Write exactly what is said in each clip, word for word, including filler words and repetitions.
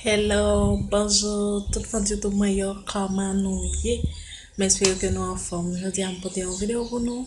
Hello, bonjou tout fans YouTube mwen yo, kòman nou ye? M espere ke nou anfòm. Jodi a m pote yon videyo pou nou.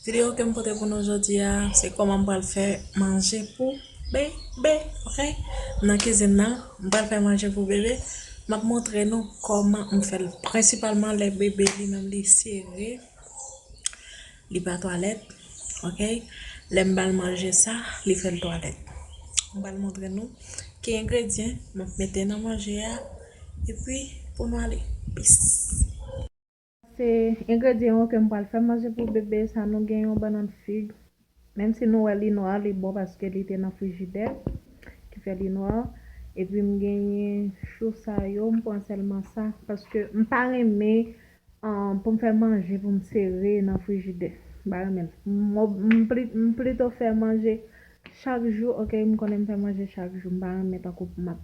Videyo ke m pote pou nou jodi a, se kòman m pral fè manje pou bebe, oke? M nan kizin nan, m pral fè manje pou bebe. M ap montre nou kòman m fè l, prensipalman lè bebe li menm li sere. Li pa twalèt, oke? Lè m ba l manje sa, li fè l twalèt. M pral montre nou ki engredyan m ap mete nan manje a, epi pou nou ale. Peace. Se engredyan yo ke m pral fè manje pou bebe sa. Nou gen yon bannann fig. Menm si nou wè li nwa, li bon paske li te nan frijidè, ki fè li nwa. Epi m genyen chou sa yo, m pran sèlman sa, paske m pa renmen, ah, pou m fè manje pou m sere nan frijidè. M pa renmen l. M, m pli-, m plito fè manje chak jou, oke, m konnen m fè manje chak jou, m pa renmen tankou m ap,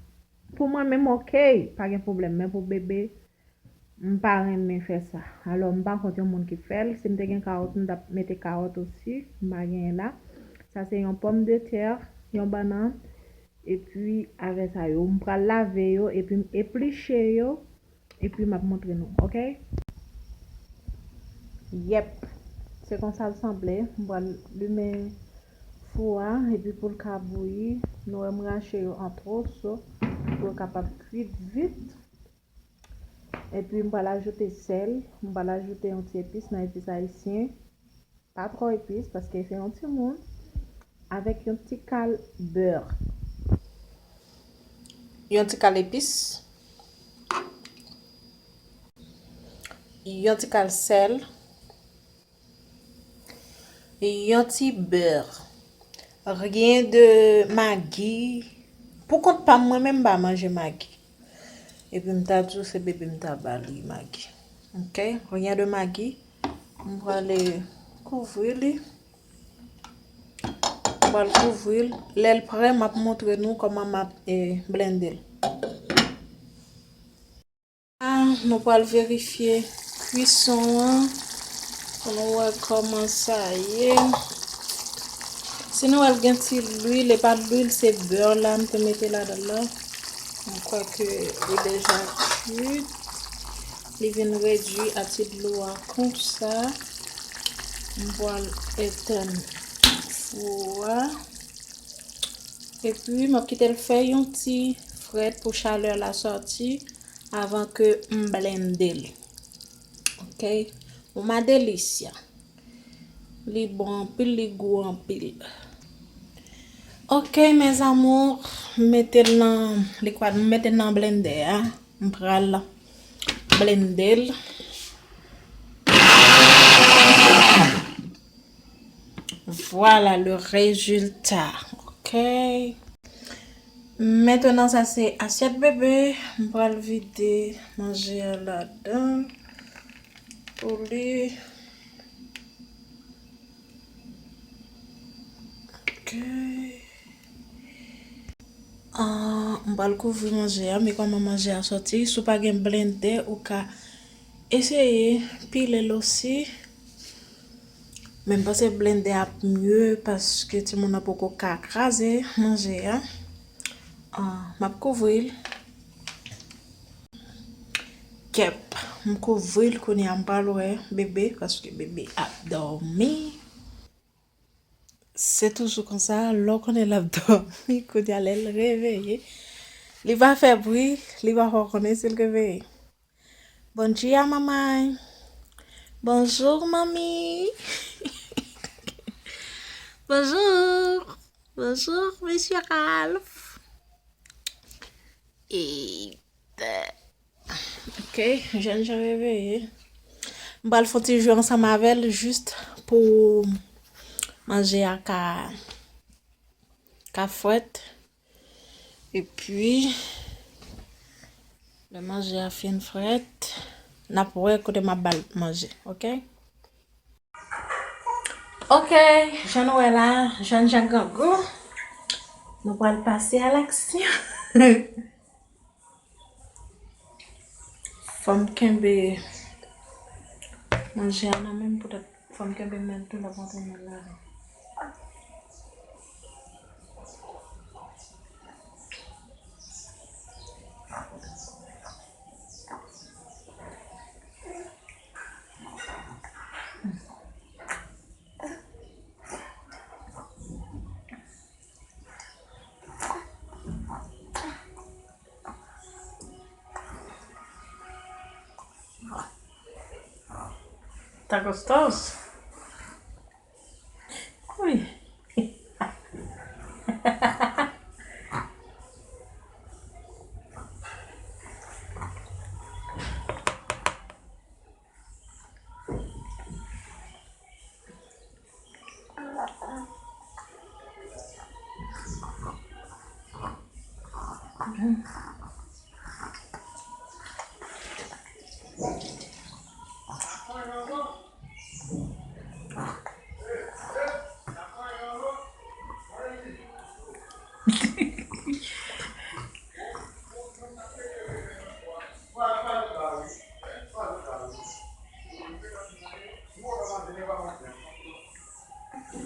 pou mwen menm, oke, pa gen pwoblèm, men pou bebe, m pa renmen fè sa. Alò, m pa kont yon moun ki fè l. Si m te gen kawòt, m t ap mete kawòt osi. M pa genyen la. Sa se yon pòmdetè, yon bannann, epi avè sa yo. M pral lave yo, epi m epliche yo, epi m ap montre nou, oke? Yèp. Se konsa l sanble. M pral limen fou a, epi pou l ka bouyi, nou wè m rache yo an twoso, pou yo kapab kwit vit. Epi m pral ajoute sèl, m pral ajoute yon ti epis nan epis ayisyen. Pa twò epis, paske se yon timoun. Avèk yon ti kal bè. Yon ti kal epis. Yon ti kal sèl. Yon ti bè. Rien de magi. Pou kont pa m, mwen menm m pa manje magi. Epi m ta di w se bebe m ta ba li magi. Oke? Rien de magi. M prale kouvri li. M pral kouvri l. Lè l prè, m ap montre nou kòman m ap, eh, blende l. La, nou pral verifye kwison an pou nou wè kòman sa ye. Si nou wè l gen ti lwil, e pa lwil, se bè la m te mete ladan l la. Mwen kwè ke li deja kwit. Li vin redui a ti dlo a konsa. M pral etenn fou a. Epi, m ap kite l fè yon ti frèt pou chalè la sòti avan ke m blende l. Oke? Uma delícia. Li bon anpil, li gou anpil. Oke, mes amours, m mete l nan likwad, m mete l nan blendè a. M pral blende l. Voilà le résultat. Ok. Mentnan, sa se asyèt bebe. M pral vide manje a ladan pou li. Ok. Ah, m pral kouvri manje a, men kòman manje a sòti. Si w pa gen blendè, ou ka eseye pile l osi. Men m panse blendè ap mye paske timoun nan poko ka kraze manje a. Ah, m ap kouvri l. Kèp, m kouvri l kounye a, m pral wè bebe, paske bebe ap dòmi. Se toujou konsa, lè w konnen l ap dòmi, kounye a lè l reveye, li pa fè bri, li pa fè w konnen si l reveye. Bom dia, mamãe. Bonjour, mami. Bonjour. Bonjour, monsieur Ralph. Eita. Ok, jènjan reveye. M pral fè yon ti jwe ansanm avè l, jis pou manje a ka, ka frèt. Epi, lè manje a fin frèt, N ap wè kote m ap ba l manje, oke? Oke, jan nou wè la, jènjan grangou. Nou pral pase a laksyon. Fò m kenbe manje a nan men m poutèt fò m kenbe men l tou lè m antre nan lavi. Está gostoso? Ui.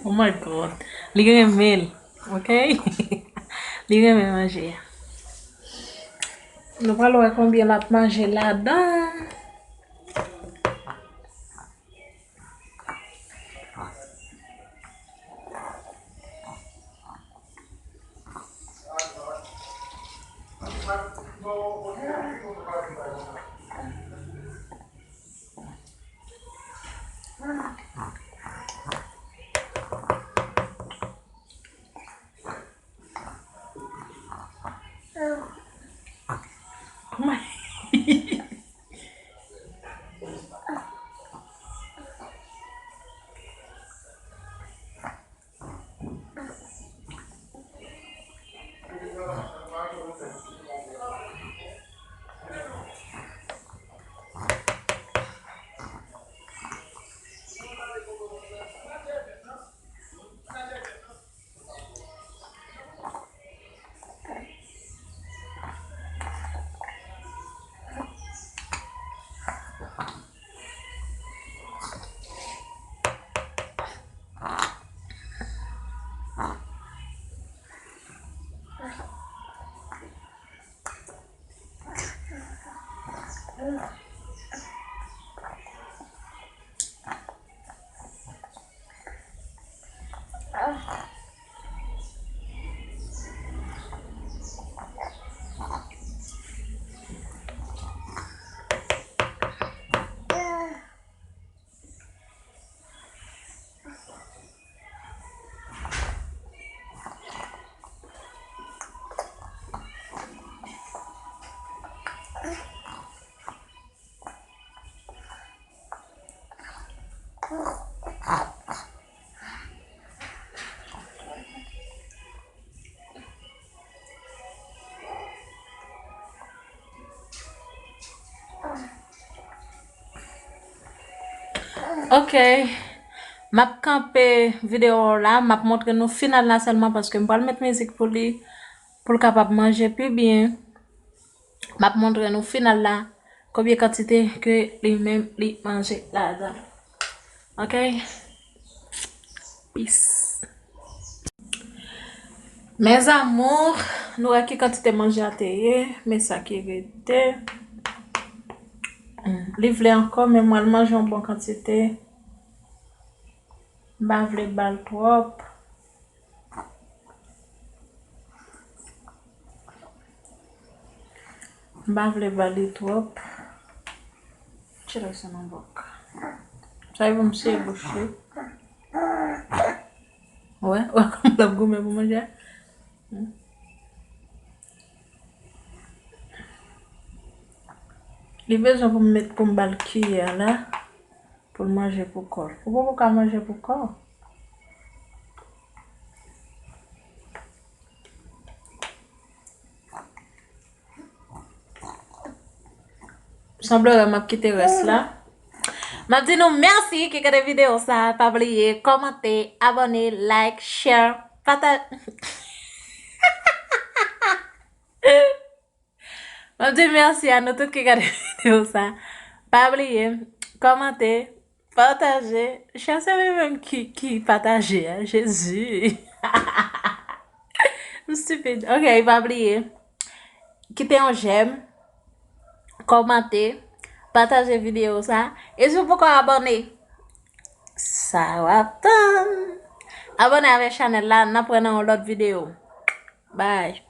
Oh my God. Li renmen l. Ok? Li renmen manje a. Nou pral wè konbyen l ap manje ladan. Ok. M ap kanpe videyo la, m ap montre nou final la sèlman paske m pral met mizik pou li, pou l kapab manje pi byen. M ap montre nou final la, konbyen kantite ke li menm li manje ladan. Ok? Peace. Mes amours, nou wè ki kantite manje a te ye, men sa ki rete. Hmm, li vle ankò, men mwen al manje yon bon kantite. M pa vle ba l twòp. M pa vle ba li twòp. Tire sa nan bòk. Sa e pou m seye bouch li. Wè, wè kòman l ap goumen pou manje a. Hmm. Li bezwen pou m met, pou m ba l kiyè la. Pou l manje pou kò l. Ou poko ka manje pou kò w. Sanble wè m ap kite rès la. M ap di nou mèsi ki gade videyo sa. Pa bliye kòmante, abòne, like, share, pataje. M ap di mèsi a nou tout ki gade videyo sa. Pa bliye kòmante, pataje, share, se mwen menm ki, ki pataje a, Jezi. M stupid. Ok, pa bliye kite yon j'aime, kòmante, pataje videyo sa. E si w poko abòne, sa w ap tann? Abòne avèk chanèl la, n ap wè nan yon lòt videyo. Bye.